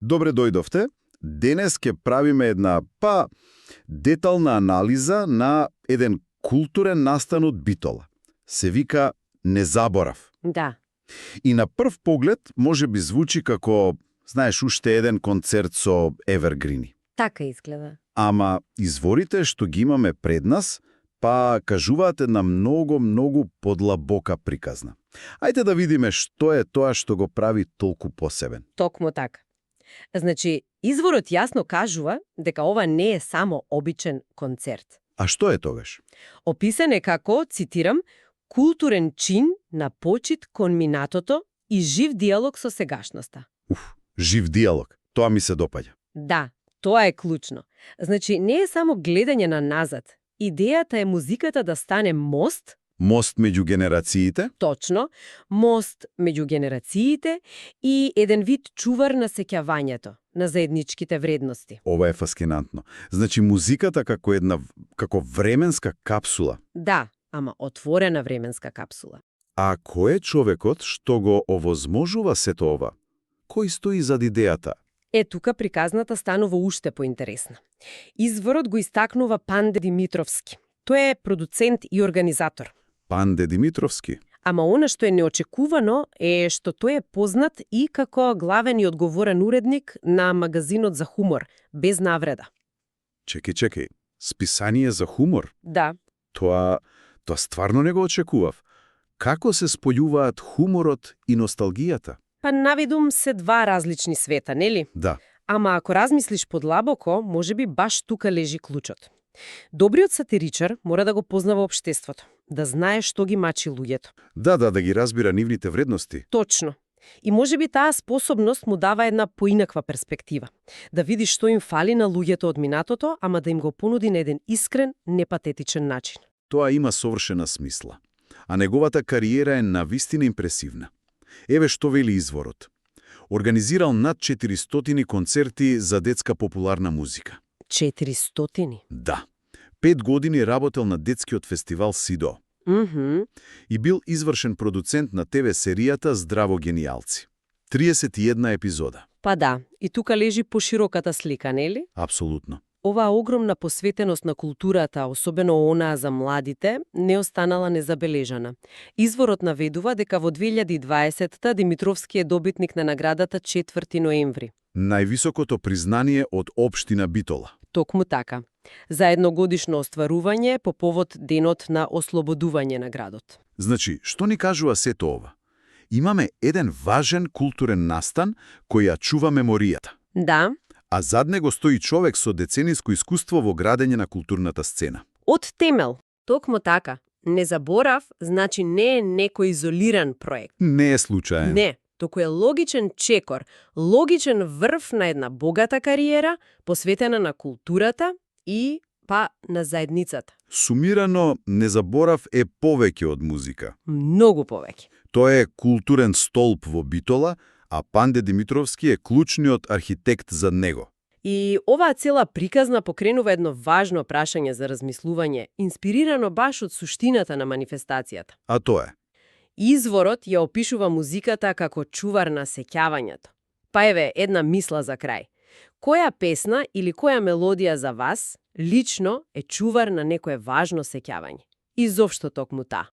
Добре дојдовте. Денес ќе правиме една, детална анализа на еден културен настан од Битола. Се вика Незаборав. Да. И на прв поглед може би звучи како, знаеш, уште еден концерт со евергрини. Така изгледа. Ама изворите што ги имаме пред нас, кажуваат една многу подлабока приказна. Ајде да видиме што е тоа што го прави толку посебен. Токму така. Значи, изворот јасно кажува дека ова не е само обичен концерт. А што е тогаш? Описан е како, цитирам, културен чин на почит кон минатото и жив диалог со сегашноста. Жив диалог. Тоа ми се допаѓа. Да, тоа е клучно. Значи, не е само гледање на назад. Идејата е музиката да стане мост. Мост меѓу генерациите? Точно. Мост меѓу генерациите и еден вид чувар на сеќавањето, на заедничките вредности. Ова е фаскинантно. Значи, музиката како временска капсула. Да, ама отворена временска капсула. А кој е човекот што го овозможува сето ова? Кој стои зад идејата? Тука приказната станува уште поинтересна. Изворот го истакнува Панде Димитровски. Тој е продуцент и организатор. Панде Димитровски? Ама она што е неочекувано е што тој е познат и како главен и одговорен уредник на магазинот за хумор, без навреда. Чекај. Списание за хумор? Да. Тоа стварно не го очекував. Како се спојуваат хуморот и носталгијата? Наведум се два различни света, нели? Да. Ама ако размислиш подлабоко, можеби баш тука лежи клучот. Добриот сатиричар мора да го познава општеството, да знае што ги мачи луѓето. Да ги разбира нивните вредности. Точно. И можеби таа способност му дава една поинаква перспектива. Да види што им фали на луѓето од минатото, ама да им го понуди на еден искрен, непатетичен начин. Тоа има совршена смисла. А неговата кариера е навистина импресивна. Еве што вели изворот. Организирал над 400 концерти за детска популарна музика. 400? Да. 5 години работел на детскиот фестивал Сидо. И бил извршен продуцент на ТВ серијата Здраво генијалци. 31 епизода. Да, и тука лежи пошироката слика, нели? Апсолутно. Оваа огромна посветеност на културата, особено онаа за младите, не останала незабележана. Изворот наведува дека во 2020-та Димитровски е добитник на наградата 4 ноември. Највисокото признание од општина Битола. Токму така. За едногодишно остварување по повод денот на ослободување на градот. Значи, што ни кажува сето ова? Имаме еден важен културен настан кој ја чува меморијата. Да. А зад него стои човек со децениско искуство во градење на културната сцена. Од темел. Токму така. Незаборав значи не е некој изолиран проект. Не е случаен. Не. Току е логичен чекор, логичен врв на една богата кариера, посветена на културата и на заедницата. Сумирано, Незаборав е повеќе од музика. Многу повеќе. Тој е културен столб во Битола, а Панде Димитровски е клучниот архитект за него. И оваа цела приказна покренува едно важно прашање за размислување, инспирирано баш од суштината на манифестацијата. А тоа е? Изворот ја опишува музиката како чувар на сеќавањето. Еве една мисла за крај. Која песна или која мелодија за вас лично е чувар на некое важно сеќавање? И зошто токму таа?